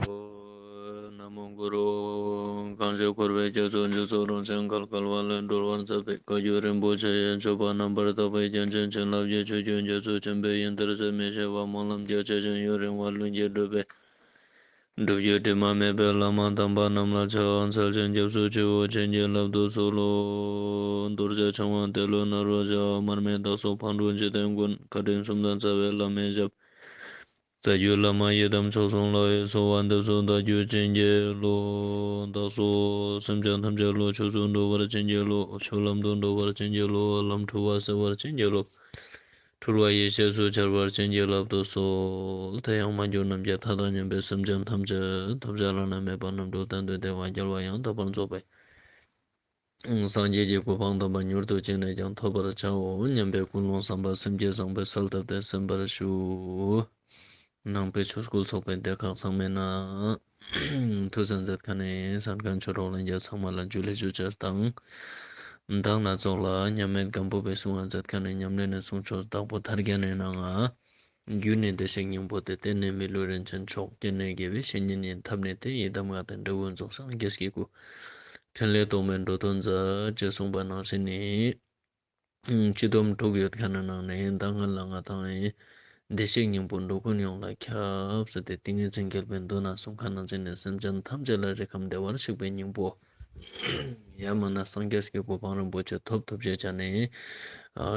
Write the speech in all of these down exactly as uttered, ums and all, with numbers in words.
ན་མོ་གུ་རུ། གང་ཞིག་འཁོར་བའི་རྒྱ་མཚོ་འཇིགས་ཚོགས་རང་བཞིན་བརྒལ་དཀའ་བ་ལས་སྒྲོལ་བར་མཛད་པའི་བཀའ་བརྒྱུད་རིན་པོ་ཆེ་ཡི་སྤྱོད་པ་རྣམ་པར་དག་པའི་རྒྱན་ཅན་བྱིན་རླབས་ཀྱི་ཆུ་རྒྱུན་རྒྱ་མཚོ་ཆེན་པོའི་ཡུལ་འདིར་ཟད་མི་ཤེས་པ་སྨོན་ལམ་རྒྱ་ཆེ་ཞིང་ཡུན་རིང་བ་ལྷུན་གྱིས་གྲུབ་པའི་སྒྲུབ་བརྒྱུད་དྲི་མ་མེད་པའི་བླ་མ་དམ་པ་རྣམས་ལ་ཕྱག་འཚལ་ཞིང་སྐྱབས་སུ་མཆིའོ། བྱིན་གྱིས་བརླབ་ཏུ་གསོལ་ལོ། རྡོ་རྗེ་འཆང་དབང་ཏེ་ལོ་ནཱ་རོ་བྱ་བ་མར་མེ་དྭགས་པོ་ཕག་གྲུ་འཇིག་རྟེན་མགོན། བཀའ་དྲིན་གསུམ་ལྡན་རྩ་བའི་བླ་མའི་ཞབས། རྩ་བརྒྱུད་བླ་མ་ཡི་དམ་མཆོག་གསུམ་ལ་གསོལ་བ་འདེབས་སོ། བདག་རྒྱུད་བྱིན་གྱིས་རློབས། བདག་སོགས་སེམས་ཅན་ཐམས་ཅད་བློ་ཆོས་སུ་འགྲོ་བར་བྱིན་གྱིས་རློབས། ཆོས་ལམ་དུ་འགྲོ་བར་བྱིན་གྱིས་རློབས། ལམ་འཁྲུལ་བ་སེལ་བར་བྱིན་གྱིས་རློབས། འཁྲུལ་བ་ཡེ་ཤེས་སུ་འཆར་བར་བྱིན་གྱིས་བརླབ་ཏུ་གསོལ། དེ་ཡང་མ་གྱུར་ནམ་མཁའི་མཐའ་དང་མཉམ་པའི་སེམས་ཅན་ཐམས་ཅད་ཐོབ་བྱ་བླ་ན་མེད་པ་རྣམ་གྲོལ་གཏན་དུ་བདེ་བ་རྒྱལ་བ་ཡང་དག་པར་རྫོགས་པའི་སངས་རྒྱས་ཀྱི་གོ་འཕང་དམ་པ་མྱུར་དུ་ཅི་ནས་ཀྱང་ཐོབ་པར་བྱའོ་སྙམ་པའི་ཀུན་སློང་བསམ་པ་སེམས་བསྐྱེད་བཟང་པོས་གསལ་བཏབ་སྟེ་གསན་པར་ཞུ། ནང་པའི་ཆོས་སྐུལ་ཚོགས་པའི་སྡེ་ཁག་ཚང་མའི་ནང་། ཐུགས་གསན་མཛད་མཁན་ནས་གསན་མཁན་ཆོས་གྲོགས་ལྷན་རྒྱས་ཚང་མ་ལ་ཇུ་ལེ་ཇུ་ཅེས་དང་། མདང་ན་ཚོགས་ལ་མཉམ་མེད་སྒམ་པོ་པའི་གསུང་བ་མཛད་མཁན་ནས་ཉམས་ལེན་ནས་གསུང་ཆོས་བདག་པོ་ཐར་རྒྱན་ནས་ནང་ང་། རྒྱུ་ནི་བདེ་གཤེགས་སྙིང་པོ་སྟེ། རྟེན་ནི་མི་ལུས་རིན་ཆེན་མཆོག་རྐྱེན་ནི་དགེ་བའི་བཤེས་གཉེན་ཡིན། ཐབས་ནི་དེ་ཡི་གདམས་ངག་སྟེ། འབྲས་བུ་རྫོགས་སངས་རྒྱས་ཀྱི་སྐུ། ཕྲིན་ལས་རྟོག་མེད་འགྲོ་དོན་མཛད། ཅེས་གསུངས་པ་ནང་བཞིན་ནི། སྤྱི་སྡོམ་དྲུག་ཡོད་མཁན་ནི་ནང་ནས་ད་སྔོན་ལ་ང་དང་ཡིན། བདེ་གཤེགས་སྙིང་པོ་འགྲོ་ཀུན་ཡོངས་ལ་ཁྱབ་ཟེར་ཏེ་ཏིང་ངེ་འཛིན་བསྐྱེད་པའི་མདོ་ན་གསུངས་མཁན་ནང་བཞིན་ནི་སེམས་ཅན་ཐམས་ཅད་ལ་རིགས་ཁམས་བདེ་བར་གཤེགས་པའི་སྙིང་པོ། ཡང་མིན་ན་སངས་རྒྱས་ཀྱི་གོ་འཕང་རིན་པོ་ཆེ་ཐོབ་ཐུབ་བྱེད་བྱ་ནས།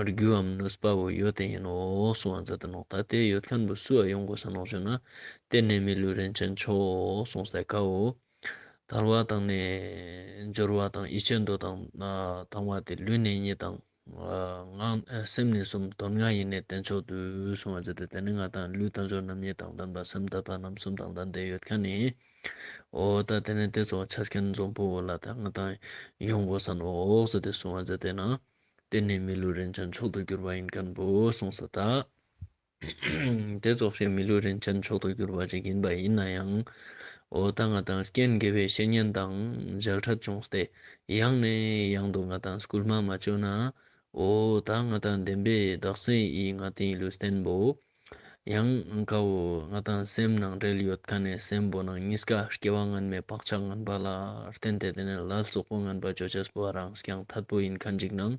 རྒྱུའམ་ནུས་པ་བོ་ཡོད་དེ་ཡིན་ནོ་གསུང་བ་མཛད་དེ་ནོ། ད་དེ་ཡོད་མཁན་བོ་སུ་ཡ་ཡོང་དགོས་ས་ནོ་ཞུ་ན། རྟེན་ནི་མི་ལུས་རིན་ཆེན་མཆོག་གསུངས་ཏེ་ཀའོ། དལ་བ་དང་ནི་འབྱོར་བ་དང་ཡིད་ཆེས་འདོད་དང་དང་བ་དེ་ལུས་ནི་གཉིས་དང་། ངག་སེམས་ནི་གསུམ་དོན་ལྔ་ཡིས་ནི་བརྟན་མཆོག་ཏུ་གསུང་བ་མཛད་དེ། དེ་ནི་ང་དང་ལུས་དལ་འབྱོར་རྣམ་གཉིས་དང་ལྡན་པ་སེམས་དད་པ་རྣམ་གསུམ་དང་ལྡན་ཏེ་ཡོད་མཁན་ནི། འོ་ད་དེ་ནི་དེ་ཚོ་ཆ་རྐྱེན་འཛོམས་པོ་ལ་ད་ང་དང་ཡོང་དགོས་ས་ནོ་ཟེར་ཏེ་གསུང་བ་མཛད་དེ་ན། རྟེན་ནི་མི་ལུས་རིན་ཆེན་མཆོག་ཏུ་གྱུར་པ་ཡིན་མཁན་བོ་གསུངས་ས་ད། དེ་ཙོགས་ཤིག་མི་ལུས་རིན་ཆེན་མཆོག་ཏུ་གྱུར་པ་ཅིག་ཡིན་པ་ཡིན་ན་ཡང་། འོ་ད་ང་དང་རྐྱེན་དགེ་བའི་བཤེས་གཉེན་དང་མཇལ་འཕྲད་བྱུང་སྟེ། ཡང་ནས་ཡང་དུ་ང་དང་སྐུལ་མ་མ་བྱུང་ན། འོ་ད་ང་དང་བདེན་པའི་བདག་སེམས་ཡིན་ང་དེའི་ལུས་རྟེན་པོ། ཡང་ཀའོ་ང་དང་སེམས་ནང་འབྲེལ་ཡོད་མཁན་ནས་སེམས་པོ་ནང་གཉིས་ཀ་སྐྱེ་བ་སྔན་མའི་བག་ཆགས་ངན་པ་ལ་བརྟེན་ཏེ་དེ་ནས་ལ་སོག་པོ་ངན་པ་ཅོ་ཅེས་པོ་རང་རྐྱང་ཐད་པོ་ཡིན་མཁན་ཅིག་ནང་།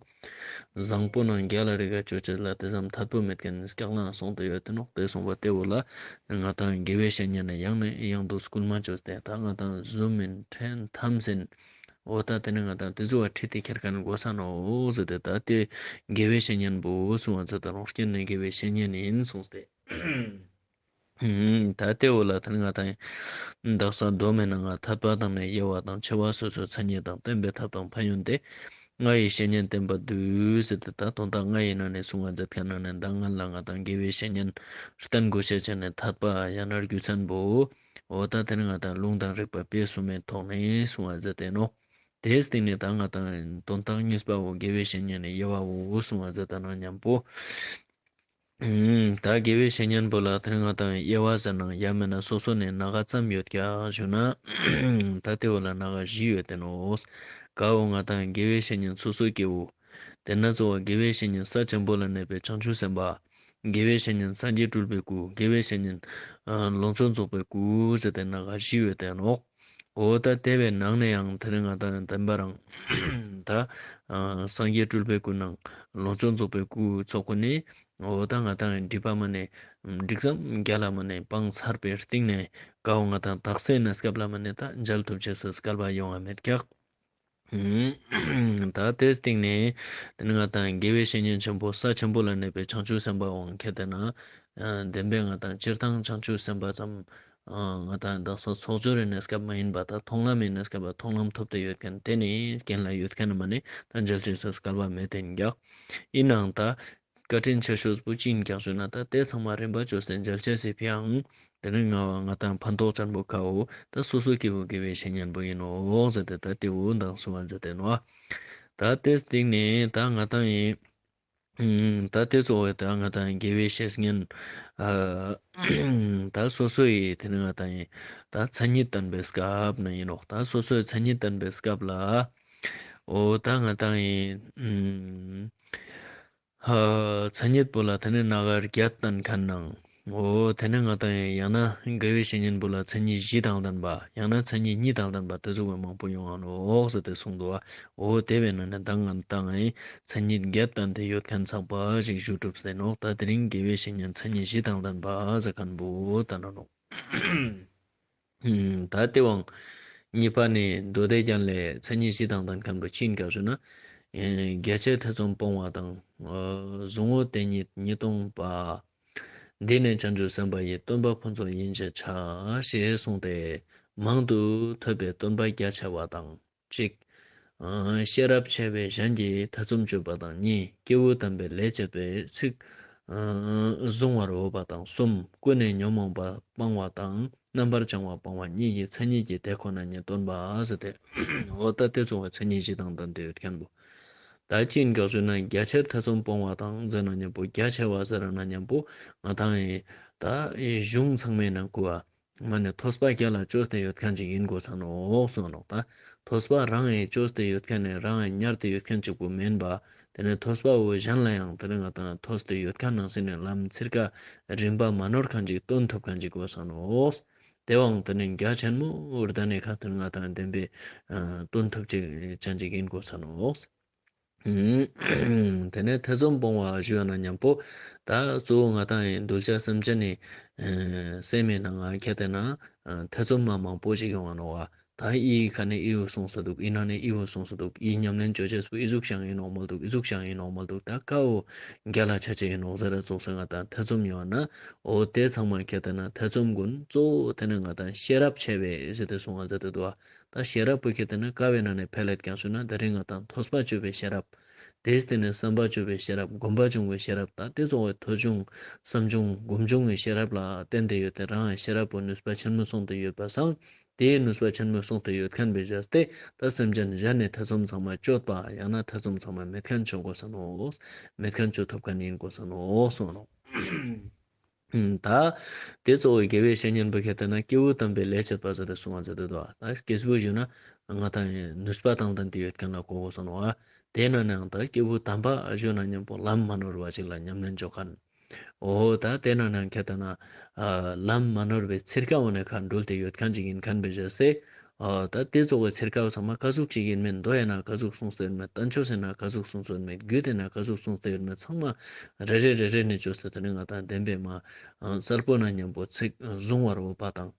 བཟང་པོ་ནང་རྒྱ་ལ་རི་ག་ཅོ་ཅེས་ལ་དེ་ཙམ་ཐད་པོ་མེད་མཁན་སྐྱག་ལང་སོང་དུ་ཡོད་དེ་ནོ། དེ་སོང་བ་དེ་བོ་ལ་ང་དང་དགེ་བའི་བཤེས་གཉེན་ནས་ཡང་ནས་ཡང་དུ་སྐུལ་མ་བཅོས་ཏེ་ད་ང་དང་བཟོ་མིན་ཕྲན་ཐམས་ཟིན། འོ་ད་དེ་ནས་ང་དང་དེ་ཚོ་བ་ཁྲིད་དེ་ཁྱེར་མཁན་དགོས་ས་ནོ་ཟེར་ཏེ། ད་དེ་དགེ་བའི་བཤེས་གཉེན་པོ་གསུང་བ་ཚོ་ད་རང་རྐྱེན་ནས་དགེ་བའི་བཤེས་གཉེན་ཡིན་གསུངས་ཏེ། ད་དེ་བོ་ལ་དེ་ནས་ང་དང་དག་ས་མདོ་མེད་ན་ང་ཐད་པ་དང་ནས་དབྱེ་བ་དང་ཕྱེ་བ་སོ་སོའི་མཚན་ཉིད་དང་བསྟན་པའི་ཐབས་དང་ཕན་ཡོན་ཏེ། ལྔ་ཡི་བཤེས་གཉེན་བསྟེན་པ་བསྡུས་ཟེར་ཏེ་ད་དོན་དག་ལྔ་ཡི་ནང་ནས་གསུང་བ་མཛད་མཁན་ནང་ནས་ད་སྔོན་ལ་ང་དང་དགེ་བའི་བཤེས་གཉེན་བསྟེན་དགོས་ཤེས་ཅན་ནས་ཐད་པ་ཡང་ན་རྒྱུ་མཚན་པོ། འོ་ད་དེ་ནས་ང་དང་ལུང་དང་རིགས་པ་དཔེ་གསུམ་མའི་ཐོག་ནས་གསུང་བ་མཛད་དེ་ནོ། དེའི་སྟེང་ནས་ད་ང་དང་དོན་དག་གཉིས་པ་བོ་དགེ་བའི་བཤེས་གཉེན་ནས་དབྱེ་བ་བོ་གསུང་བ་མཛད་ད་ནང་མཉམ་པོ། ད་དགེ་བའི་བཤེས་གཉེན་པོ་ལ་དེ་ང་དང་དབྱེ་བ་ཟེར་ནའང་ཡང་མིན་ན་སོ་སོ་ནས་སྣ་ཁ་ཙམ་ཡོད་ཀྱང་ཞུ་ན། ད་དེ་བོ་ལ་སྣ་ཁ་བཞི་ཡོད་དེ་ནོ། ཀའོ་ང་དང་དགེ་བའི་བཤེས་གཉེན་སོ་སོའི་སྐྱེ་བོ། དེ་ན་གཙོ་བོ་དགེ་བའི་བཤེས་གཉེན་ས་ཆེན་པོ་ལ་གནས་པའི་བྱང་ཆུབ་སེམས་དཔའ། དགེ་བའི་བཤེས་གཉེན་སངས་རྒྱས་སྤྲུལ་པའི་སྐུ། དགེ་བའི་བཤེས་གཉེན་ལོངས་སྤྱོད་རྫོགས་པའི་སྐུ་ཟེར་ཏེ་སྣ་ཁ་བཞི་ཡོད་དེ་ནོ། འོ་ད་དེ་བའི་ནང་ནས་ཡང་དེ་ནས་ང་དང་བསྟན་པ་རང་ད་སངས་རྒྱས་སྤྲུལ་པའི་སྐུ་ནང་ལོངས་སྤྱོད་རྫོགས་པའི་སྐུ་ཚོགས་ཀུན་ནི། འོ་ད་ང་དང་སྒྲིབ་པ་མ་ནས་འགྲིག་ཙམ་རྒྱ་ལ་མ་ནས་སྤངས་ཚར་པའི་སྟེང་ནས་ཀའོ་ང་དང་དག་ས་ན་སྐབས་ལ་མ་ནས་ད་མཇལ་ཐུབ་ཆེས་སུ་སྐལ་བ་ཡོང་བ་མེད་ཀྱག་ད་དེའི་སྟེང་ནས་དེ་ནས་ང་དང་དགེ་བའི་བཤེས་གཉེན་ཆེན་པོ་ས་ཆེན་པོ་ལ་གནས་པའི་བྱང་ཆུབ་སེམས་དཔའ་འོང་མཁན་དེ་ན། བདེན་པའི་ང་དང་སྤྱིར་བཏང་བྱང་ཆུབ་སེམས་དཔའ་ཙམ། ང་དང་དག་ས་ཚོགས་སྦྱོར་ཡིན་ན་སྐབས་མ་ཡིན་པ་དང་མཐོང་ལམ་ཡིན་ན་སྐབས་མཐོང་ལམ་ཐོབ་སྟེ་ཡོད་མཁན་དེ་ནི་རྐྱེན་ལ་ཡོད་མཁན་མ་ནི་ད་མཇལ་ཆེས་སུ་སྐལ་བ་མེད་དེ་ཡིན་ཀྱག་ཡིན་ནའང་ད། བཀའ་དྲིན་ཆེ་ཤོས་པོ་ཅི་ཡིན་ཀྱང་ཞུ་ན་ད་དེ་ཚང་མ་རིམ་པ་བཅོས་ཏེ་མཇལ་ཆེས་སི་ཕི་ཡང་། དེ་ནས་ང་བ་ང་དང་ཕན་ཐོགས་ཅན་པོ་ཁའོ་ད་སོ་སོ་སྐྱེ་བོ་དགེ་བའི་བཤེས་གཉེན་པོ་ཡིན་ནོ་ཟེར་ཏེ་ད་དེ་འུ་མདང་གསུང་བ་མཛད་དེ་ནོ། ད་དེ་སྟེང་ནས་ད་ང་དང་ཡིན། ད་དེ་གཙོ་བོ་ད་ང་དང་དགེ་བའི་བཤེས་གཉེན། ད་སོ་སོ་ཡི་དེ་ནས་ང་དང་ཡིན། ད་མཚན་ཉིད་བསྟན་པའི་སྐབས་ན་ཡིན་ནོ། ད་སོ་སོའི་མཚན་ཉིད་བསྟན་པའི་སྐབས་ལ། འོ་ད་ང་དང་ཡིན། མཚན་ཉིད་པོ་ལ་དེ་ནས་སྣ་ཁ་བརྒྱད་བསྟན་མཁན་ནང་ འོ་དེ་ནས་ང་དང་ཡང་ན་དགེ་བའི་བཤེས་གཉེན་པོ་ལ་མཚན་ཉིད་བཞི་དང་ལྡན་པ། ཡང་ན་མཚན་ཉིད་གཉིས་དང་ལྡན་པ་དེ་ཚོ་གི་མང་པོ་ཡོང་ང་ནོག་ཟེར་ཏེ་གསུངས་འདུག་བ། འོ་དེ་བས་ན་ནི་ད་ང་དང་ཡང་མཚན་ཉིད་བརྒྱད་ལྡན་ཏེ་ཡོད་མཁན་ཚང་པ་ཞིག་ཞུ་གྲུབ་ཟེར་ནོག་ད་དེ་རིང་དགེ་བའི་བཤེས་གཉེན་མཚན་ཉིད་བཞི་དང་ལྡན་པ་ཟེར་མཁན་པོ་ད་ན་ནོག་ད་དེ་བའང་གཉིས་པ་ནི་མདོ་སྡེ་རྒྱན་ལས་མཚན་ཉིད་བཞི་དང་ལྡན་མཁན་པོ་ཅི་ཡིན་ག་ཞུ་ན། རྒྱ་ཆེར་ཐེ་ཚོམ་སྤོང་བ་དང་། གཟུང་འོག་དེ་ཉིད་ཉིད་སྟོང་པ། འདི་ནི་བྱང་ཆུབ་སེམས་དཔའ་ཡི། སྟོན་པ་ཕུན་ཚོགས་ཡིན་ཕྱིར་བྱ། ཞེས་གསུངས་ཏེ། མང་དུ་ཐོས་པའི་སྟོན་པ་རྒྱ་ཆེ་བ་དང་གཅིག་ཤེས་རབ་ཆེ་བས་གཞན་གྱི་ཐེ་ཚོམ་གཅོད་པ་དང་གཉིས། སྐྱེས་བུ་དམ་པའི་ལས་བྱེད་པའི་ཚིག་གཟུང་བར་འོས་པ་དང་གསུམ། ཀུན་ནས་ཉོན་མོངས་པ་སྤང་བ་དང་རྣམ་པར་བྱང་བ་སྤང་བ་གཉིས་ཀྱི་མཚན་ཉིད་ཀྱི་དེ་ཁོ་ན་ཉིད་སྟོན་པ་ཟེར་ཏེ། འོ་ད་དེ་ཚོ་བའི་མཚན་ཉིད་བཞི་དང་ལྡན་ཏེ་ཡོད་མཁན་པོ། ད་ཅི་ཡིན་ག་ཞུ་ན་རྒྱ་ཆེར་ཐེ་ཚོམ་སྤོང་བ་དང་ཟེར་ན་མཉམ་པོ་རྒྱ་ཆེ་བ་ཟེར་ན་མཉམ་པོ་ང་དང་ཡི་ད་གཞུང་ཚང་མའི་ནང་གོ་བ། མ་ནི་ཐོས་པ་རྒྱ་ལ་བཅོས་ཏེ་ཡོད་མཁན་ཅིག་ཡིན་དགོས་ས་ནོག་གསུངས་ནོག་ད་ཐོས་པ་རང་ཡང་བཅོས་ཏེ་ཡོད་མཁན་ནི་རང་ཡང་ཉར་ཏེ་ཡོད་མཁན་ཅིག་པོ་མིན་པ། དེ་ནས་ཐོས་པ་བོ་གཞན་ལ་ཡང་དེ་ནས་ང་དང་ཐོས་ཏེ་ཡོད་མཁན་ནང་སྲིད་ནས་ལམ་ཚིར་ཀ་རིམ་པ་མ་ནོར་མཁན་ཅིག་སྟོན་ཐུབ་མཁན་ཅིག་དགོས་ས་ནོག་དེ་བའང་དེ་ནས་རྒྱ་ཆེན་མོ་ད་ནས་ཁ་དེ་ནས་ང་དང་བདེན་པའི་སྟོན་ཐུབ་ཅིག་ཅན་ཅིག་ཡིན་དགོས་ས་ནོག་དེ་ནས་ཐེ་ཚོམ་སྤོང་བ་ཞུ་ཡ་ན་མཉམ་པོ། ད་གཙོ་བོ་ང་དང་ཡིན་གདུལ་བྱ་སེམས་ཅན་ནི་སེམས་མི་ནང་ང་ཁྱེད་དེ་ན་ཐེ་ཚོམ་མ་མང་པོ་ཞིག་ཡོང་བ་ནོག་བ། ད་ཨི་ཁ་ནས་ཨི་བོ་གསུངས་ས་འདུག་ཨི་ན་ནས་ཨི་བོ་གསུངས་ས་འདུག་ཨི་ཉམས་ལེན་བཅོ་བྱེད་སུ་ཨི་ཟུག་ཤང་ཡིན་ནོག་མ་འདུག་ཨི་ཟུག་ཤང་ཡིན་ནོག་མ་འདུག་ད་ཀ་བོ་རྒྱ་ལ་ཆ་ཆེ་ཡིན་ནོག་ཟེར་ར་ཙོགས་ས་ང་དང་ཐེ་ཚོམ་ཡོང་བ་ན། འོ་དེ་ཚང་མ་ཁྱེད་དེ་ན་ཐེ་ཚོམ་ཀུན་གཙོ་བོ་དེ་ནས་ང་དང་ཤེས་རབ་ཆེ་བས་ཟེར་ཏེ་གསུང་བ་མཛད་དེ་འདུག་བ། ད་ཤེས་རབ་པོ་ཁྱེད་དེ་ན་ཀ་བའི་ནང་ནས་འཕེལ་ལད་ཀྱང་ཞུ་ན་དེ་རིང་ང་དང་ཐོས་པ་སྤྱོད་པའི་ཤེས་རབ། དེས་དེ་ནས་བསམ་པ་སྤྱོད་པའི་ཤེས་རབ་སྒོམ་པ་སྦྱོང་བའི་ཤེས་རབ་ད་དེ་ཚོ་བའི་ཐོས་བྱུང་བསམ་བྱུང་སྒོམ་བྱུང་གི་ཤེས་རབ་ལ་བརྟེན་ཏེ་ཡོད་དེ་རང་ཤེས་རབ་པོ་ནུས་པ་ཆེན་མོ་སོང་སྟེ་ཡོད་པ་སང་དེའི་ནུས་པ་ཆེན་མོ་སོང་སྟེ་ཡོད་མཁན་པའི་བྱས་ཏེ་ད་སེམས་ཅན་གཞན་ནས་ཐེ་ཚོམ་ཚང་མ་གཅོད་པ་ཡང་ན་ཐེ་ཚོམ་ཚང་མ་མེད་མཁན་བྱུང་དགོས་ས་ནོ། མེད་མཁན་བཅོ་ཐུབ་མཁན་ཡིན་དགོས་ས་ནོ་གསུངས་ནོ། ད་དེ་གཙོ་བོ་དགེ་བའི་བཤེས་གཉེན་པོ་ཁྱེད་དེ་ན་སྐྱེས་བུ་དམ་པའི་ལས་བྱེད་པ་ཟེར་ཏེ་གསུང་བ་མཛད་དེ་འདུག་ད་སྐྱེས་བུ་ཞུ་ན་ང་དང་ནུས་པ་དང་ལྡན་ཏེ་ཡོད་མཁན་ལ་གོ་དགོས་ས་ནོ། དེ་ན་ནང་ད་སྐྱེས་བུ་དམ་པ་ཞུ་ན་མཉམ་པོ་ལམ་མ་ནོར་བ་ཅིག་ལ་ཉམས་ལེན་བཅོ་མཁན། འོ་ད་དེ་ན་ནང་ཁྱེད་དེ་ན་ལམ་མ་ནོར་བའི་ཚིར་ཀ་འོ་ནས་ཁ་འགྲུལ་ཏེ་ཡོད་མཁན་ཅིག་ཡིན་མཁན་པའི་བྱས་ཏེ། ཨ་ད་དེ་ཚོ་གི་ཚེར་ཁ་ཚང་མ་ག་ཟུག་ཅིག་ཡིན་མིན་མདོ་ཡིན་ན་ག་ཟུག་གསུངས་སོ་ཡོད་མེད། བསྟན་བཅོས་ཡིན་ན་ག་ཟུག་གསུངས་སོ་ཡོད་མེད། རྒྱུད་དེ་ན་ག་ཟུག་གསུངས་སོ་ཡོད་མེད། ཚང་མ་རེ་རེ་རེ་རེ་ནས་བཅོས་ཏེ་དེ་ནས་ང་དང་བདེན་པའི་མ་གསལ་པོ་ན་མཉམ་པོ་ཚིག་གཟུང་བར་འོས་པ་དང་།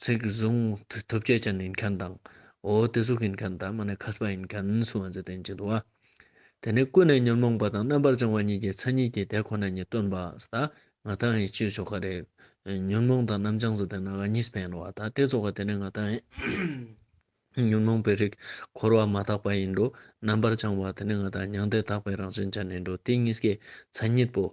ཚིག་གཟུང་ཐུབ་བྱེད་ཅན་ཡིན་མཁན་དང་། འོ་དེ་ཟུག་ཡིན་མཁན་དང་མ་ནས་མཁས་པ་ཡིན་མཁན་སུ་བ་མཛད་དེ་ཡིན་གྱི་འདུག་བ། དེ་ནས་ཀུན་ནས་ཉོན་མོངས་པ་དང་རྣམ་པར་བྱང་བ་གཉིས་ཀྱི་མཚན་ཉིད་ཀྱི་དེ་ཁོ་ན་ཉིད་སྟོན་པ་ད་ང་དང་ཡི་ཅི་ཆོ་ག་རེ། ཉོན་མོངས་དང་རྣམ་བྱང་ཟེར་ཏེ་ན་ག་གཉིས་ཕན་རོ་བ། ད་དེ་ཚོ་ག་དེ་ནས་ང་དང་ཉོན་མོངས་པའི་རིགས་འཁོར་བ་མ་དག་པ་ཡིན་འགྲོ། རྣམ་པར་བྱང་བ་དེ་ནས་ང་དང་མྱང་འདས་དག་པའི་རང་བཞིན་ཅན་ཡིན་འགྲོ། དེ་གཉིས་ཀའི་མཚན་ཉིད་པོ།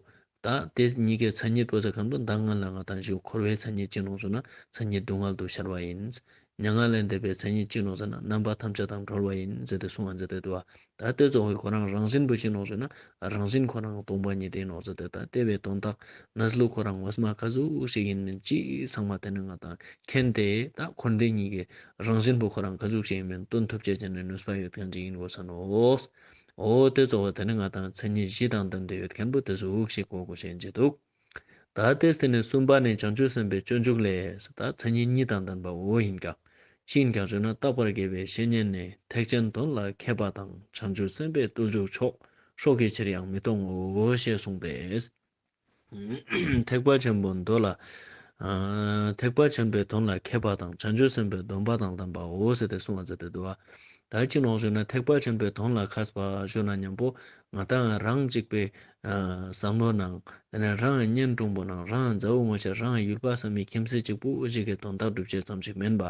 ད་དེ་གཉིས་ཀའི་མཚན་ཉིད་པོ་ཟེར་མཁན་པོ་ད་སྔོན་ལ་ང་དང་ཞུ་འཁོར་བའི་མཚན་ཉིད་ཅི་ནོག་ཟེར་ན་མཚན་ཉིད་སྡུག་བསྔལ་དུ་ཤར་བ་ཡིན། མྱ་ངན་ལས་འདས་པའི་མཚན་ཉིད་ཅི་ནོག་ཟེར་ན་རྣམ་པ་ཐམས་ཅད་དང་གྲོལ་བ་ཡིན་ཟེར་ཏེ་གསུང་བ་མཛད་དེ་འདུག་བ། ད་དེ་ཚོ་གི་ཁོ་རང་རང་བཞིན་པོ་ཅི་ནོག་ཟེར་ན་རང་བཞིན་ཁོ་རང་སྟོང་པ་ཉིད་དེ་ནོག་ཟེར་ཏེ་ད་དེ་བའི་དོན་དག་གནས་ལུགས་ཁོ་རང་ངོ་མ་ག་ཟུག་ཞིག་ཡིན་མིན་ཅི་ཚང་མ་དེ་ནས་ང་དང་མཁྱེན་ཏེ་ད་འཁོར་འདས་གཉིས་ཀྱི་རང་བཞིན་པོ་ཁོ་རང་ག་ཟུག་ཞིག་ཡིན་མིན་སྟོན་ཐུབ་བྱེད་ཅན་ནི་ནུས་པ་ཡོད་མཁན་ཅིག་ཡིན་དགོས་ས་ནོག་འོ་དེ་ཚོ་གི་དེ་ནས་ང་དང་མཚན་ཉིད་བཞི་དང་ལྡན་ཏེ་ཡོད་མཁན་པོ་དེ་ཚོ་འུག་ཞིག་གོ་དགོས་ཤེས་ཀྱི་འདུག་ད་དེ་སྟེང་ནས་གསུམ་པ་ནི་བྱང་ཆུབ་སེམས་དཔའི་སྤྱོད་འཇུག་ལས་ད་མཚན་ཉིད་གཉིས་དང་ལྡན་པའོ་ཡིན་ཀྱང་། ཅི་ཡིན་ཀྱང་ཞུ་ན་རྟག་པར་དགེ་བའི་བཤེས་གཉེན་ནི་ཐེག་ཆེན་དོན་ལ་མཁས་པ་དང་བྱང་ཆུབ་སེམས་དཔའི་བརྟུལ་ཞུགས་མཆོག་སྲོག་གི་ཕྱིར་ཡང་མི་གཏོང་ངོ་ཞེས་གསུངས་ཏེ། ཐེག་པ་ཆེན་པོ་མདོ་ལ། ཨ་ཐེག་པ་ཆེན་པོའི་དོན་ལ་མཁས་པ་དང་བྱང་ཆུབ་སེམས་དཔའི་སྡོམ་པ་དང་ལྡན་པའོ་ཟེར་ཏེ་གསུངས་པ་མཛད་དེ་འདུག་བ། ད་ཅི་ནོག་ཞུ་ན་ཐེག་པ་ཆེན་པོའི་དོན་ལ་མཁས་པ་ཞུ་ན་མཉམ་པོ་ང་དང་རང་གཅིག་པའི་ཨ་བསམ་བློ་ནང་དེ་ནས་རང་གཉེན་དྲུང་པོ་ནང་རང་མཛའ་བོ་ངོ་ཤེས་རང་ཡུལ་པ་བསམ་མི་ཁྱིམ་མཚེས་གཅིག་པུ་ཞིག་གི་དོན་དག་སྒྲུབ་བྱེད་ཙམ་ཞིག་མིན་པ།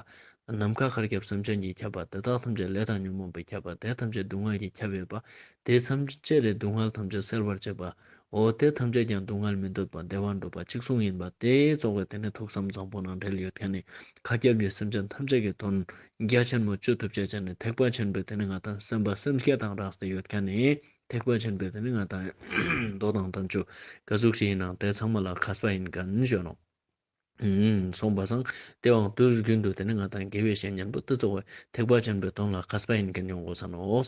ནམ་མཁའ་ཤར་ཁྱབ་སེམས་ཅན་གྱིས་ཁྱབ་པ་དེ་དག་ཐམས་ཅད་ལས་དང་ཉོན་མོངས་པས་ཁྱབ་པ་དེ་ཐམས་ཅད་སྡུག་བསྔལ་གྱིས་ཁྱབ་ཡོད་པ། དེ་ཐམས་ཅད་ལས་སྡུག་བསྔལ་ཐམས་ཅད་སེལ་བར་བྱེད་པ། འོ་དེ་ཐམས་ཅད་ཀྱང་སྡུག་བསྔལ་མི་འདོད་པ་བདེ་བ་འདོད་པ་གཅིག་མཚུངས་ཡིན་པ་དེ་ཙོགས་པའི་དེ་ནི་ཐུགས་བསམ་བཟང་པོ་ནང་འབྲེལ་ཡོད་མཁན་ནི་མཁའ་ཁྱབ་ཀྱི་སེམས་ཅན་ཐམས་ཅད་ཀྱི་དོན་རྒྱ་ཆེན་མོ་བཅུ་ཐུབ་བྱེད་ཅན་ནི་ཐེག་པ་ཆེན་པོའི་དེ་ནི་ང་དང་སེམས་པ་སེམས་བསྐྱེད་དང་སྦྲགས་ཏེ་ཡོད་མཁན་ནི་ཐེག་པ་ཆེན་པོའི་དེ་ནི་ང་དང་མདོ་དང་དམ་ཆོས་ག་ཟུག་ཞིག་ཡིན་ནའང་དེ་ཚང་མ་ལ་མཁས་པ་ཡིན་མཁན་ཞུ་ནོ། ཨུམ། སོང་པ་སང་དེ་བའང་དུས་རྒྱུན་དུ་དེ་ནི་ང་དང་དགེ་བའི་བཤེས་གཉེན་པོ་དེ་ཚོ་བའི་ཐེག་པ་ཆེན་པོའི་དོན་ལ་མཁས་པ་ཡིན་མཁན་ཡོང་དགོས་ས་ནོག་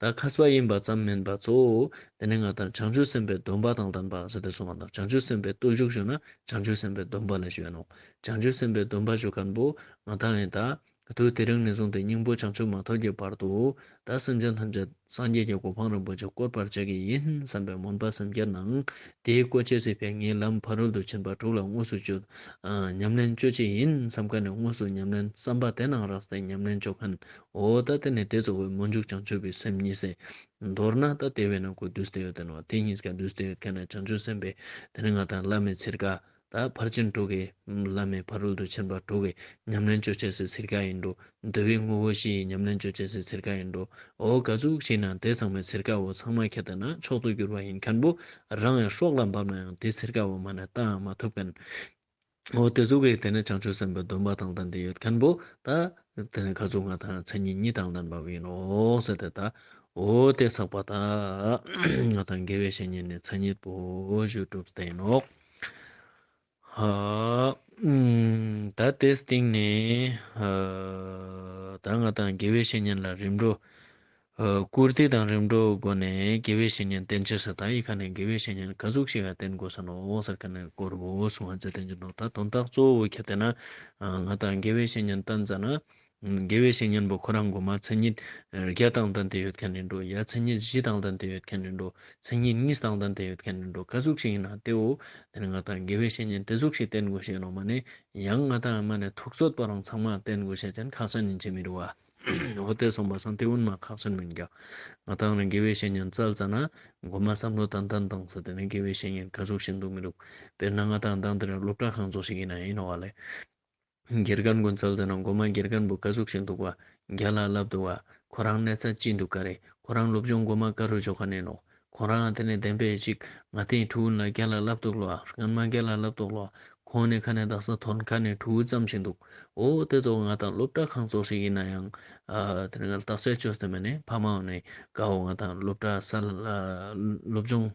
ད་མཁས་པ་ཡིན་པ་ཙམ་མིན་པ་གཙོ་བོ་དེ་ནི་ང་དང་བྱང་ཆུབ་སེམས་དཔའི་སྡོམ་པ་དང་ལྡན་པ་ཟེར་ཏེ་གསུངས་པ་དང་། བྱང་ཆུབ་སེམས་དཔའི་བརྟུལ་ཞུགས་ཞུ་ན་བྱང་ཆུབ་སེམས་དཔའི་སྡོམ་པ་ལ་ཞུ་ཡ་ནོ། བྱང་ཆུབ་སེམས་དཔའི་སྡོམ་པ་ཞུ་མཁན་པོ་ང་དང་ཡིན་ད། དུས་དེ་རིང་ནས་བཟུང་སྟེ་སྙིང་པོ་བྱང་ཆུབ་མ་ཐོབ་ཀྱི་བར་དུ་ད་སེམས་ཅན་ཐམས་ཅད་སངས་རྒྱས་ཀྱི་གོ་འཕང་རིན་པོ་ཆེ་བཀོད་པར་བྱ་གི་ཡིན་བསམ་པའི་སྨོན་པ་སེམས་བསྐྱེད་ནང་དེའི་བཀོད་ཆས་སྲིད་པའི་ངའི་ལམ་ཕ་རོལ་ཏུ་ཕྱིན་པ་དྲུག་ལ་དངོས་སུ་སྤྱོད། ཨ། ཉམས་ལེན་སྤྱོད་ཆེད་ཡིན་བསམ་མཁན་ནི་དངོས་སུ་ཉམས་ལེན་བསམ་པ་དེ་ནང་རགས་ཏེ་ཉམས་ལེན་སྤྱོད་མཁན། འོ་ད་དེ་ནི་དེ་ཚོ་བའི་སྨོན་འཇུག་བྱང་ཆུབ་པའི་སེམས་གཉིས་སེ། མདོར་ན་ད་དེ་བས་ན་ཁོ་བསྡུས་ཏེ་ཡོད་དེ་ནོ། དེ་གཉིས་ཀ་བསྡུས་ཏེ་ཡོད་མཁན་ནི་བྱང་ཆུབ་སེམས་དཔའི་དེ་ནི་ང་དང་བླ་མའི་ཚིར་ཀ་ད་ཕར་ཕྱིན་དྲུག་གི་བླ་མའི་ཕ་རོལ་ཏུ་ཕྱིན་པ་དྲུག་གི་ཉམས་ལེན་སྤྱོད་ཆས་སུ་ཚིར་ཀ་ཡིན་འགྲོ། འདུལ་བའི་དངོས་པོ་བཞི་ཡི་ཉམས་ལེན་སྤྱོད་ཆས་སུ་ཚིར་ཀ་ཡིན་འགྲོ། འོ་ག་ཟུག་ཞིག་ན་དེ་ཚང་མའི་ཚིར་ཀ་བོ་ཚང་མ་ཁྱེར་ཏེ་ན་མཆོག་ཏུ་གྱུར་པ་ཡིན་མཁན་པོ་རང་ཡང་སྲོག་ལ་བབས་ན་ཡང་དེ་ཚིར་ཀ་བོ་མ་ནས་བཏང་མ་ཐུབ་མཁན། འོ་དེ་ཟུག་གི་དེ་ནི་བྱང་ཆུབ་སེམས་དཔའི་སྡོམ་པ་དང་ལྡན་ཏེ་ཡོད་མཁན་པོ་ད་དེ་ནི་ག་ཟུག་ང་དང་མཚན་ཉིད་གཉིས་དང་ལྡན་པ་ཡིན་ནོ་ཟེར་ཏེ། ད་འོ་དེ་ཚགས་པ་ད་ང་དང་དགེ་བའི་བཤེས་གཉེན་ནི་མཚན་ཉིད་པོ་ཞུ་གྲུབ་སྟེ་ཡིན་ནོ། ཧ། ཨུམ། ད་དེའི་སྟེང་ནས་ཨ། ད་ང་དང་དགེ་བའི་བཤེས་གཉེན་ལ་རིམ་གྲོ། ཨ། བཀུར་སྟི་དང་རིམ་གྲོ་སྒོ་ནས་དགེ་བའི་བཤེས་གཉེན་བསྟེན་ཕྱིར་ཟེར། ད་ཡི་ཁ་ནས་དགེ་བའི་བཤེས་གཉེན་ག་ཟུག་ཞིག་ག་བསྟེན་དགོས་ས་ནོ་ཟེར་ཁ་ནས་སྐོར་བོ་གསུང་བ་མཛད་དེ་འཇུག་ནོ། ད་དོན་དག་གཙོ་བོ་ཁྱེར་ཏེ་ན་ང་དང་དགེ་བའི་བཤེས་གཉེན་བསྟེན་ཙ་ན། དགེ་བའི་བཤེས་གཉེན་པོ་ཁོ་རང་མགོ་མ་མཚན་ཉིད་བརྒྱ་དང་ལྡན་ཏེ་ཡོད་མཁན་ཡིན་འགྲོ། ཡ་མཚན་ཉིད་བཞི་དང་ལྡན་ཏེ་ཡོད་མཁན་ཡིན་འགྲོ། མཚན་ཉིད་གཉིས་དང་ལྡན་ཏེ་ཡོད་མཁན་ཡིན་འགྲོ། ག་ཟུག་ཞིག་ཡིན་ན་དེའོ། དེ་ནི་ང་དང་དགེ་བའི་བཤེས་གཉེན་དེ་ཟུག་ཞིག་བསྟེན་དགོས་ཤེས་ནོ། མ་ནས་ཡང་ང་དང་མ་ནས་ཐུགས་ཚོད་པོ་རང་ཚང་མ་བསྟེན་དགོས་ཤེས་ཅན་ཁག་ཅན་ཡིན་ཅེས་མི་རུ་བ། འོ་དེ་སོང་པ་སང་དེ་འུན་མ་ཁག་ཅན་མིན་ཀྱང་། ང་དང་ནི་དགེ་བའི་བཤེས་གཉེན་བཙལ་ཙ་ན་མགོ་མ་བསམ་བློ་ཏན་ཏན་བཏང་ཟེར། དེ་ནི་དགེ་བའི་བཤེས་གཉེན་ག་ཟུག་ཞིག་འདུག་མི་འདུག། དཔེར་ན་ང་དང་དང་དེ་རིང་སློབ་གྲྭ་ཁང་ཚོ་ཞིག་ཡིན་ན་ཡིན་ནོ་བ་ལས། དགེ་རྒན་ཀུན་ཚོ་ལ་ན་མགོ་མ་དགེ་རྒན་པོ་ག་ཟུག་ཞིག་འདུག་བ། རྒྱ་ལ་ལབ་འདུག་བ། ཁོ་རང་གནས་ཚད་ཅི་འདུག་ག་རེད། ཁོ་རང་སློབ་སྦྱོང་མགོ་མ་ག་རུ་འཇོག་ག་ནས་ནོ། ཁོ་རང་དེ་ནས་བདེན་པའི་ཅིག་ང་དེའི་ཕྲུ་གུ་ལ་རྒྱ་ལ་ལབ་འདུག་ལོ། སྔན་མ་རྒྱ་ལ་ལབ་འདུག་ལོ། ཁོང་ནས་ཁ་ནས་དག་ས་ཐོན་ཁ་ནས་ཕྲུ་གུ་ཙམ་ཞིག་འདུག། འོ་དེ་ཚོ་ང་དང་སློབ་གྲྭ་ཁང་ཚོ་ཞིག་ཡིན་ན་ཡང་། ཨ། དེ་ནས་བརྟག་དཔྱད་བཅོས་ཏེ་མ་ནས་ཕ་མ་འོ་ནས་གའོ་ང་དང་སློབ་གྲྭ་ས་ལ་སློབ་སྦྱོང་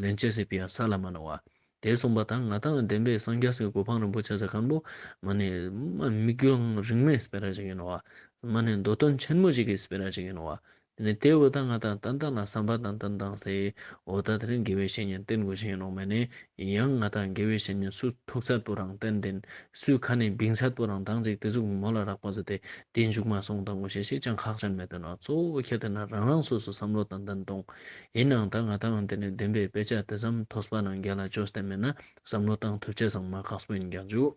ལེན་བྱེད་སྲིད་པའི་ས་ལ་མ་ནོ་བ། དེ་གསུངས་པ་དང་ང་དང་བདེན་པའི་སངས་རྒྱས་སི་གོ་འཕང་རིན་པོ་ཆེ་ཟེར་མཁན་པོ་མ་ནི་མ་དམིགས་ཡུལ་རིང་མོའི་སྤེ་ར་ཞིག་ཡིན་ནོ་བ། མ་ནི་འདོད་དོན་ཆེན་མོ་ཞིག་གི་སྤེ་ར་ཞིག་ཡིན་ནོ་བ། དེ་ནི་དེ་འུ་ད་ང་དང་ཏན་ཏན་ལ་བསམ་པ་ཏན་ཏན་བཏང་སྟེ་འོ་ད་དེ་རིང་དགེ་བའི་བཤེས་གཉེན་བསྟེན་དགོས་ཤེས་ཡིན་ནོ། མ་ནི་ཡང་ང་དང་དགེ་བའི་བཤེས་གཉེན་སུ་ཐུག་ཚད་པོ་རང་བསྟེན་བསྟེན་སུའི་ཁ་ནས་བིང་ཚད་པོ་རང་བཏང་ཅིག་དེ་ཟུག་མོ་ལ་རག་པ་ཟེར་ཏེ་དེ་མཇུག་མ་སོང་བཏང་དགོས་ཤེས་ཞིག་ཅང་ཁག་ཅན་མེད་དེ་ནོ། གཙོ་བོ་ཁྱེད་དེ་ན་རང་རང་སོ་སོ་བསམ་བློ་ཏན་ཏན་གཏོང་། ཡིན་ནའང་ད་ང་དང་དེ་ནས་བདེན་པའི་དཔེ་ཆ་དེ་ཙམ་ཐོས་པ་ནང་རྒྱ་ལ་བཅོས་ཏེ་མེད་ན་བསམ་བློ་བཏང་ཐུབ་ཆེ་ཚང་མ་ཁག་པོ་ཡིན་ཀྱང་འཇུ།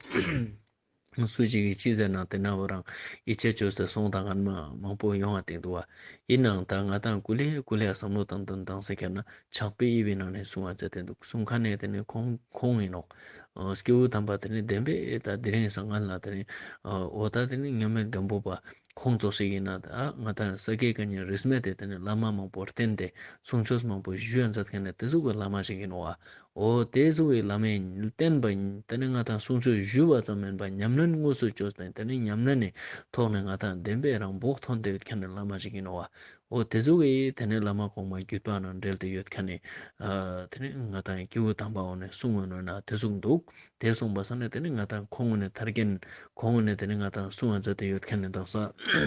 སུ་གཅིག་གིས་ཅི་ཟེར་ན་དེ་ན་འོ་རང་ཡིད་ཆེས་བཅོས་ཏེ་སོང་དང་ངན་མ་མང་པོ་ཡོང་བ་དེ་འདུག་བ། ཡིན་ནའང་ད་ང་དང་ཀུ་ལེ་ཀུ་ལེ་བསམ་བློ་བཏང་བཏང་བཏང་ཟེར་ཁྱེར་ན་ཕྱག་དཔེ་དབྱེ་བའི་ནང་ནས་གསུང་བ་མཛད་དེ་འདུག། གསུང་མཁན་ནས་དེ་ནས་ཁོང་ཁོང་ཡིན་ནོ། སྐྱེ་བོ་དམ་པ་དེ་ནས་བདེན་པའི་ད་དེ་རིང་སང་ངན་ལ་དེ་ནས་འོ་ད་དེ་ནས་མཉམ་མེད་སྒམ་པོ་པ། ཁོང་ཚོ་ཞིག་ཡིན་ན་ད་ང་དང་ས་དགེ་བཀའ་རྙིང་རིས་མེད་དེ་དེ་ནས་བླ་མ་མང་པོར་བསྟེན་ཏེ་གསུང་ཆོས་མང་པོ་ཞུ་ཡ་མཛད་མཁན་ནས་དེ་ཟུག་གི་བླ་མ་ཞིག་ཡིན་ནོ་བ། འོ་དེ་ཟུག་གི་བླ་མས་བསྟན་པ་ཡིན། དེ་ནས་ང་དང་གསུང་ཆོས་ཞུ་བ་ཙམ་མིན་པ་ཉམས་ལེན་དངོས་སུ་བཅོས་ཏེ་དེ་ནས་ཉམས་ལེན་ནི་ཐོག་ནས་ང་དང་བདེན་པའི་རང་བོགས་ཐོན་ཏེ་ཡོད་མཁན་ནི་བླ་མ་ཞིག་ཡིན་ནོ་བ། འོ་དེ་ཟུག་གི་དེ་ནས་བླ་མ་གོང་མ་བརྒྱུད་པ་ནང་འབྲེལ་ཏེ་ཡོད་མཁན་ནི་ཨ་དེ་ནས་ང་དང་སྐྱེ་བོ་དམ་པ་འོ་ནས་གསུང་འོ་ནོ་ན་དེ་ཟུག་འདུག། དེ་གསུངས་པ་སང་ནས་དེ་ནི་ང་དང་ཁོང་ངོས་ནས་ཐར་རྒྱན། ཁོང་ངོས་ནས་དེ་ནི་ང་དང་གསུང་བ་མཛད་དེ་ཡོད་མཁན་ནི་དག་ས་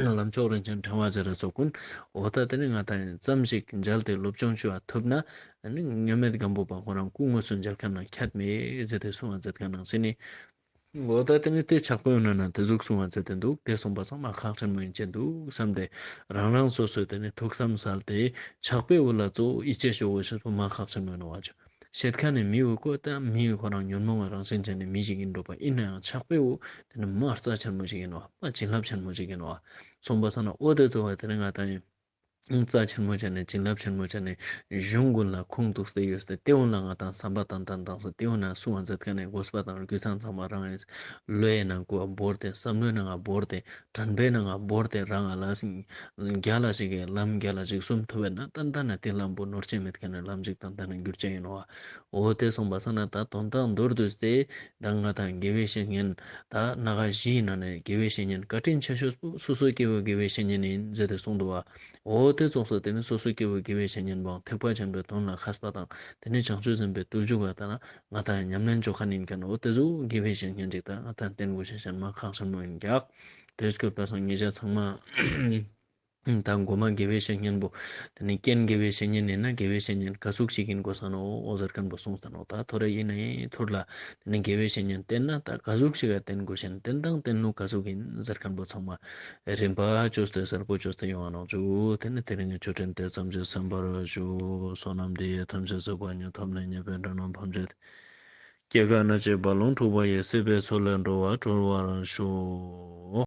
ལམ་མཆོག་རིན་ཆེན་ཕྲེང་བ་ཟེར་ར་སོགས་ཀུན། འོ་ད་དེ་ནི་ང་དང་ཙམ་ཞིག་མཇལ་ཏེ་སློབ་སྦྱོང་ཞུ་བ་ཐུབ་ན། དེ་ནི་མཉམ་མེད་སྒམ་པོ་པ་ཁོ་རང་སྐུ་དངོས་སུ་མཇལ་མཁན་ན་ཁྱད་མེད་ཟེར་ཏེ་གསུང་བ་མཛད་མཁན་ནང་ཟིན་ནི། འོ་ད་དེ་ནི་དེ་ཕྱག་དཔེ་ཡོད་ན་ན་དེ་ཟུག་གསུང་བ་མཛད་དེ་འདུག། དེ་གསུངས་པ་ཚང་མ་ཁག་ཆེན་མོ་ཡིན་ཅེ་འདུག་བསམ་སྟེ། རང་རང་སོ་སོས་དེ་ནི་ཐུགས་བསམ་གསལ་ཏེ་ཕྱག་དཔེ་འུ་ལ་གཙོ་བོ་ཡིད་ཆེས་ཞུ་དགོས་ཞེས་པོ་མ་ཁག་ཆེན་མོ་ཡིན་ནོ་བ་ཅོ། བཤད་མཁན་ནི་མི་འུ་ཀོ་ད་མི་འུ་ཁོ་རང་ཉོན་མོངས་པ་རང་བཞིན་ཅན་ནི་མི་ཞིག་ཡིན་འགྲོ་པ་ཡིན་ན་ཡང་ཕྱག་དཔེ་འུ་དེ་ནི་མ་རྩ་ཆེན་མོ་ཞིག་ཡིན་ནོ་བ། མ་བྱིན་རླབས་ཆེན་མོ་ཞིག་ཡིན་ནོ་བ། གསུངས་པ་སང་ན་འོ་དེ་གཙོ་བོ་དེ་ནི་ང་དང་ཡིན། རྩ་ཆེན་མོ་ཅན་ནི་བྱིན་རླབས་ཆེན་མོ་ཅན་ནི་གཞུང་ཀུན་ལ་ཁུངས་གཏུགས་ཏེ་ཡོད་སྟེ་དེ་འུ་ལ་ང་དང་བསམ་པ་ཏན་ཏན་བཏང་སྟེ་དེ་འུ་ན་གསུང་བ་མཛད་མཁན་ནི་དགོས་པ་དང་རྒྱུ་མཚན་ཚང་མ་རང་ཡིན། བློའི་ནང་ཀོ་བོར་ཏེ་བསམ་བློའི་ནང་བོར་ཏེ། དྲན་པའི་ནང་ང་བོར་ཏེ་རང་ང་ལ་སྲིང་། རྒྱ་ལ་ཞིག་གི་ལམ་རྒྱ་ལ་ཞིག་གསུམ་ཐུབ་པས་ན་ཏན་ཏན་ན་དེ་ལམ་པོ་ནོར་ཆེན་མེད་མཁན་ནི་ལམ་ཞིག་ཏན་ཏན་ན་འགྱུར་ཆེན་ཡིན་ནོ་བ། འོ་དེ་གསུངས་པ་སང་ན་ད་དོན་དག་མདོར་བསྡུས་ཏེ་ད་ང་དང་དགེ་བའི་བཤེས་གཉེན་ད་སྣ་ཁ་བཞིའི་ནང་ནས་དགེ་བའི་བཤེས་གཉེན་བཀའ་དྲིན་ཆེ་ཤོས་པོ་སོ་སོའི་སྐྱེ་བོའི་དགེ་བའི་བཤེས་གཉེན་ཡིན་ཟེར་ཏེ་གསུངས་འདུག་བ། འོ་དེ་ཚོགས་སུ་དེ་ནི་སོ་སོའི་སྐྱེ་བོའི་དགེ་བའི་བཤེས་གཉེན་པོའང་ཐེག་པ་ཆེན་པོའི་དོན་ལ་མཁས་པ་དང་དེ་ནི་བྱང་ཆུབ་སེམས་དཔའི་བརྟུལ་ཞུགས་པ་ལྟ་ན་ང་དང་ཉམས་ལེན་འཇོག་མཁན་ཡིན་མཁན། འོ་དེ་ཚོ་དགེ་བའི་བཤེས་གཉེན་ཅིག་དང་ང་དང་བསྟེན་དགོས་ཤེས་ཤན་མ་ཁག་ཆེན་མོ་ཡིན་ཀྱག། དེ་སྐྱོད་པ་སང་ཉེ་ཆར་ཚང་མ་ ད་མགོ་མ་དགེ་བའི་བཤེས་གཉེན་པོ། དེ་ནས་རྐྱེན་དགེ་བའི་བཤེས་གཉེན་ཡིན་ན་དགེ་བའི་བཤེས་གཉེན་ག་ཟུག་ཞིག་ཡིན་དགོས་ས་ནོ་ཟེར་མཁན་པོ་གསུངས་ས་ནོ། ད་ཐོ་རེ་ཡིན་ནའི་ཐུར་ལ། དེ་ནས་དགེ་བའི་བཤེས་གཉེན་བསྟེན་ན་ད་ག་ཟུག་ཞིག་ག་བསྟེན་དགོས་ཤེས་བསྟེན་སྟངས་བསྟེན་ལུགས་ག་ཟུག་ཡིན་ཟེར་མཁན་པོ་ཚང་མ། རིམ་པ་བཅོས་ཏེ་གསལ་པོ་བཅོས་ཏེ་ཡོང་བ་ནང་བཅུག་དེ་ནས་དེ་རིང་གི་ཆོས་འབྲེལ་དེ་ཙམ་གྱིས་གསན་པར་ཞུ། བསོད་ནམས་འདི་ཡིས་ཐམས་ཅད་གཟིགས་པ་ཉིད། ཐོབ་ནས་ཉེས་པའི་དགྲ་རྣམས་ཕམ་བྱས་ཏེ། སྐྱེ་རྒ་ན་འཆིའི་རྦ་ཀློང་འཁྲུགས་པ་ཡི། སྲིད་པའི་མཚོ་ལས་འགྲོ་བ་སྒྲོལ་བར་ཤོག